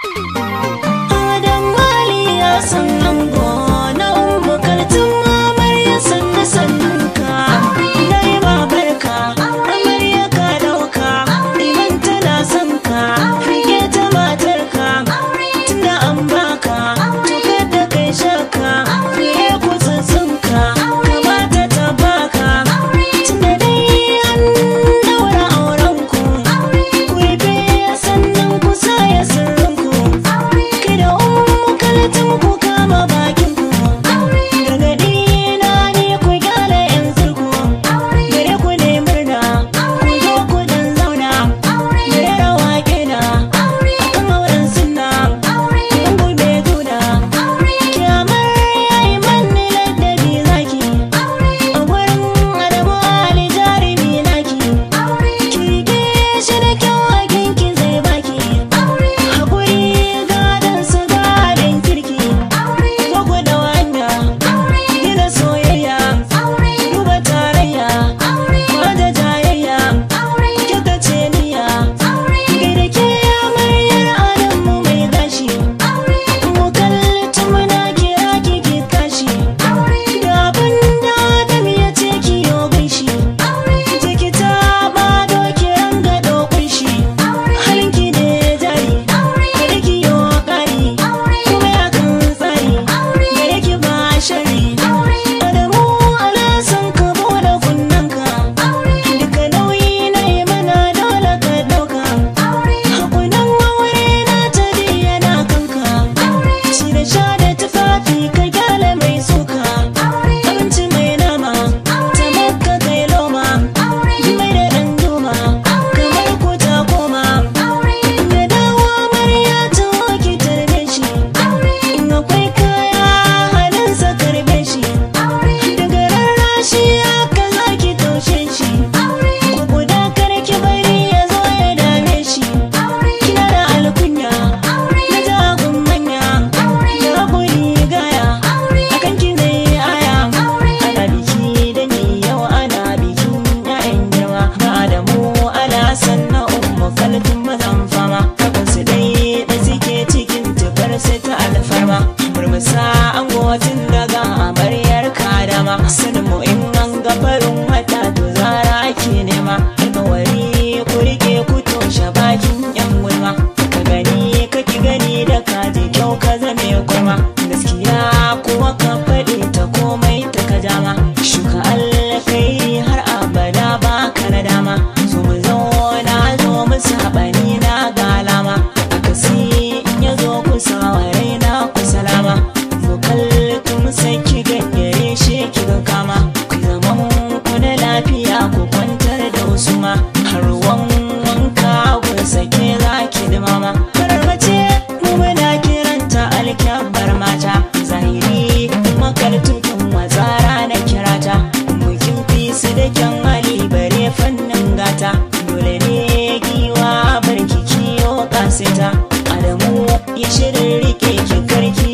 Adam Ali ya san ango na Ummu Kaltum, amarya sannu sannunka. Na yi babarka, amarya ka dauka. Iman tana son ka, rike ta matarka. Tunda an baka, to kada kai shakka. Rike ku tsuntsunka, kamata ta baka. Tunda dai an daura aurenku, ku rufe sannan ku saya sirrinku. Kai da Ummu Kaltum ku kama bakinku. Gargaɗi na ne, ku gyara yan zurku. Gare ku ne murna, ku zo ku dan zauna. Gare rawa kena akan auren sunna. Rungume juna. Ki amarya yi manni ladabi zaki. A gurin Adamu Ali jarumi naki. Ki rike shi da kyau, hakinki zai baki. Hakuri gadon su gadon kirki. Zo ku da hanya, gina soyayya. Duba tarayya, da jayayya. Kyautace niyya. Gaida ke amaryar Adamu mai gashi. Mu kalli muna kira ki, ki tashi. Da abin da Adam ya ce ki yo gaishe. Je ki taɓa doki rangado kunshi. Halinki ne jari, kada ki yo ƙari. Kuma ya kan tsari, gare ki ba shari. Adamu Alasan, ka bude kunnanka. Duka nauyi na yi mana dole ka ɗauka. Hakunan aure na tadi yana kanka. Ci da sha da tufafi, ka gyale mai suka. Abinci mai nama, ta maka kai loma. Mai da ɗan juma, kamar ku ta koma. Ya dawo, amarya ta ki tarbe shi. In akwai kaya hannunsa, karbe shi. Daga rarrashi haka za ki taushe shi. Ku guda kar ki bari ya zo ya dame shi. Kina da alkunya na jagun manya. Da haƙuri gaya, akan ki zai aya. Ana biki da ni yau, ana bikin 'ya'yan girma. Ga Adamu Alasan na Ummu Kaltun, mazan fama. Kafin su dai da suke cikin tufar sai ta alfarma. Murmusa angotin daga amaryar kadama. Sanin mu in an ga farin wata, to zara ake nema. Alkawari ku rike, ku toshe bakin yan gulma. Ka gani ka ki gani da ka ji kyau, ka zame kurma. Gaskiya kuwa ka faɗi ta, komai ta ka jama. Shuka alkhairi har abada ba ka na dama. Zo mu zauna, zo mu saɓani na galama. Akasi in ya zo, ku sawa raina ku salama. Mu kalli saki ganyare shi ki ga kama. Ku zaman ku na lafiya, ku kwantar da usuma. Har ruwan wanka ku sake za ki dumama. Farar mace mu muna kiranta alkyabbar mata. Zahiri makaltun wazara na kirata. Mukin fi su da kyan hali bare fannin gata. Dole ne giwa barki kiyo kasita. Adamu ya shirin rike ki karki.